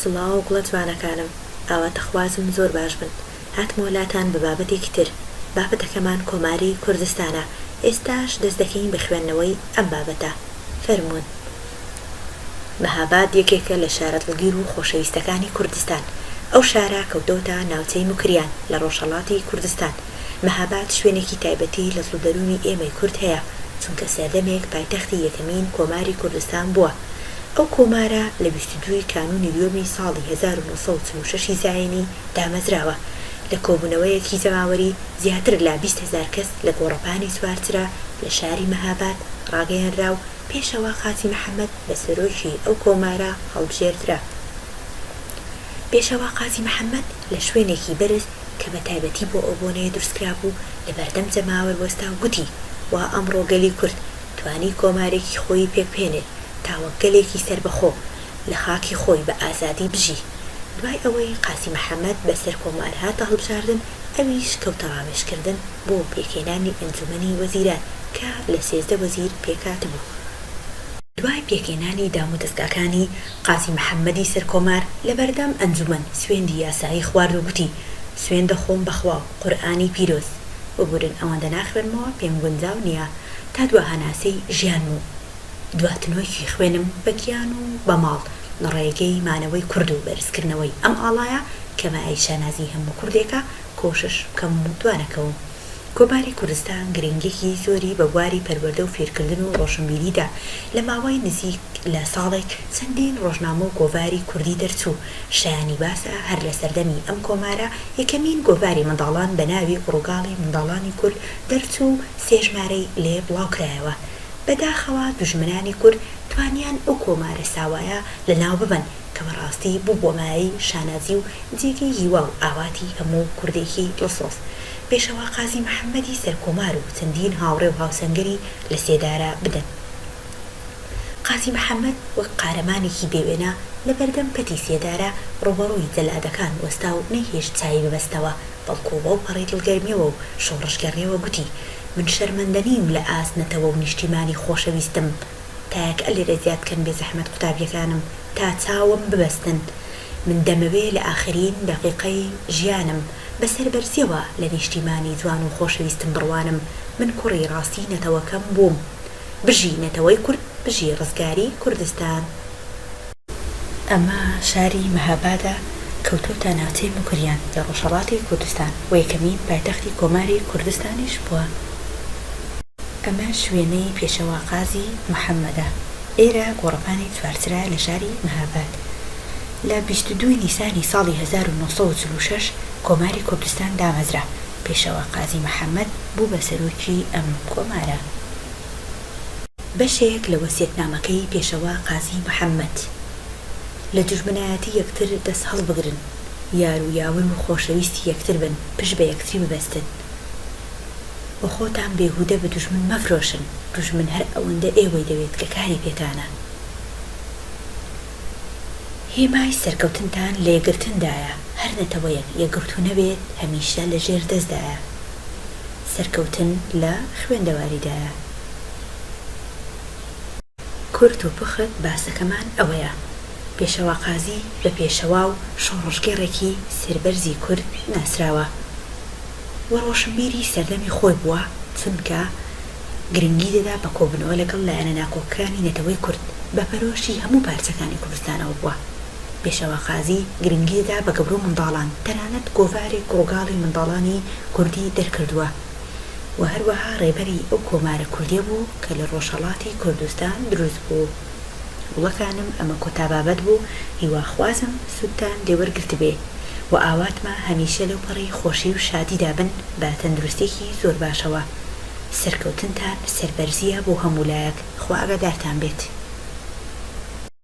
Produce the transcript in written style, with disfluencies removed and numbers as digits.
سڵاو گوڵە جوانەکانم ئاواتەخوازم زۆر باش بن هاتمەوە لاتان بە بابەتێکی تر بابەتەکەمان کۆماری کوردستانە ئێستاش دەست دەکەین بە خوێندنەوەی ئەم بابەتە فەرموون. مەهاباد یەکێکە لە شارە دڵگیر و خۆشەویستەکانی کوردستان ئەو شارە کەوتۆتە ناوچەی موکریان لە ڕۆژهەڵاتی کوردستان مەهاباد شوێنێکی تایبەتی لە دڵ و دەروونی ئێمەی کورد هەیە چونکە سەردەمێک پایتەختی یەکەمین کۆماری کوردستان بووە ئەو کۆمارە لە 22 ی کانوونی دووەمی ساڵی 1946 ی زایینی دامەزراوە. لە کۆبوونەوەیەکی جەماوەری زیاتر لە 20 هەزار کەس لە گۆڕەپانی چوارچرا لە شاری مەهاباد ڕاگەیەنرا و پێشەوا قازی محەمەد بە سەرۆکی ئەو کۆمارە هەڵبژێردرا. پێشەوا قازی محەمەد لە شوێنێکی بەرز کە بە تایبەتی بۆ ئەو بۆنەیە دروستکرابوو لە بەردەم جەماوەر وەستا و گوتی، وا ئەمڕۆ گەلی کورد توانی کۆمارێکی خۆیی پێکبهێنێت تا وەک گەلێکی سەربەخۆ لە خاکی خۆی بە ئازادی بژی. دوای ئەوەی قازی محەمەد بە سەرکۆمار هاتە هەڵبژاردن، ئەویش کەوتە ڕاوێژکردن بۆ پێکهێنانی ئەنجومەنی وەزیران کە لە 13 وەزیر پێکهاتبوو. دوای پێکهێنانی دامودەزگاکانی، قازی محەمەدی سەرکۆمار لە بەردەم ئەنجومەن سوێندی یاسایی خوارد و گوتی، سوێند دەخۆم بە خوا و قورئانی پیرۆز، ببورن ئەوەندە ناخوێنمەوە پێم گونجاو نییە تا دوا هەناسەی ژیانم و دوا تنۆکی خوێنم بە گیان و بە ماڵ لە ڕێگەی مانەوەی کورد و بەرزکردنەوەی ئەم ئاڵایە کە مایەی شانازی هەموو کوردێکە کۆشش بکەم و دوانەکەوم. کۆماری کوردستان گرنگیەکی زۆری بە بواری پەروەردە و فێرکردن و ڕۆشنبیری دا، لە ماوەی نزیک لە ساڵێک چەندین ڕۆژنامە و گۆڤاری کوردی دەرچوو، شایانی باسە هەر لە سەردەمی ئەم کۆمارە یەکەمین گۆڤاری منداڵان بە ناوی گوڕوگاڵی منداڵانی کورد دەرچوو و سێ ژمارەی لێ بڵاوکرایەوە. بەداخەوە دوژمنانی کورد توانیان ئەو کۆمارە ساوایە لە ناو ببەن کە بە ڕاستی بووبووە مایەی شانازی و جێگەی هیوا و ئاواتی هەموو کوردێکی دڵسۆز. پێشەوا قازی محەممەدی سەرکۆمار و چەندین هاوڕێ و هاوسەنگەری لە سێدارە بدەن. قازی محەممەد وەک قارەمانێکی بێوێنە لە بەردەم پەتی سێدارە ڕووبەڕووی جەلادەکان وەستا و نەیهێشت چاوی ببەستەوە، بەڵکوو بەو پەڕی دڵگەرمییەوە و شۆڕشگێڕییەوە گوتی، من شەرمەندە نیم لە ئاست نەتەوە و نیشتیمانی خۆشەویستم. تایەک ئەلێرە زیاد کەن بێزەحمەت قوتابیەکانم تا چاوم ببەستن. من دەمەوێ لە ئاخرین دەقیقەی ژیانم بە سەربەرزیەوە لە نیشتیمانی جوان و خۆشەویستم بڕوانم. من کوڕی ڕاستی نەتەوەکەم بووم. بژی نەتەوەی کورد بژی ڕزگاری کوردستان. ئەمە شاری مەهابادە کەوتۆتە ناوچەی موکریان لە ڕۆژهەڵاتی کوردستان و یەکەمین پایتەختی کۆماری کوردستانیش بووە. ئەمەش وێنەی پێشەوا قازی محەممەدە. ئێرە گۆڕەپانی چوارچرایە لە شاری مەهاباد. لە 22 ی نیسانی ساڵی 1946 کۆماری کوردستان دامەزرا. پێشەوا قازی محەممەد بوو بە سەرۆکی ئەم کۆمارە. بەشێک لە وەسیەتنامەکەی پێشەوا قازی محەممەد، لە دوژمنایەتی یەکتر دەست هەڵبگرن، یار و یاوەر و خۆشەویستی یەکتر بن، پشت بە یەکتری ببەستن و خۆتان بێهوودە بە دوژمن مەفرۆشن، دوژمن هەر ئەوەندە ئێوەی دەوێت کە کاری پێتانە. هێمای سەرکەوتنتان لە یەکگرتندایە، هەر نەتەوەیەک یەکگرتوو نەبێت هەمیشە لە ژێر دەستدایە. سەرکەوتن لە خوێندەواریدایە. کورت و پوخت باسەکەمان ئەوەیە پێشەوا قازی بە پێشەوا و شۆڕشگێڕێکی سەربەرزی کورد ناسراوە و ڕۆشنبیری سەردەمی خۆی بووە چونکە گرنگی دەدا بە کۆبوونەوە لەگەڵ لایەنە ناکۆکەکانی نەتەوەی کورد بە پەرۆشی هەموو پارچەکانی کوردستانەوە بووە. پێشەوا قازی گرنگی دەدا بە گەورە و منداڵان، تەنانەت گۆڤارێک گوڕوگاڵی منداڵانی کوردی دەرکردووە و هەروەها ڕێبەری ئەو کۆمارە کوردیە بوو کە لە ڕۆژهەڵاتی کوردستان دروست بوو. گوڵەکانم ئەمە کۆتا بابەت بوو، هیواخوازم سوودتان لێ وەرگرتبێ و ئاواتمە هەمیشە لەو پەڕی خۆشی و شادیدا بن بە تەندروستیەکی زۆر باشەوە. سەرکەوتنتان سەربەرزیە بۆ هەموو لایەک، خوا ئاگادارتان بێت.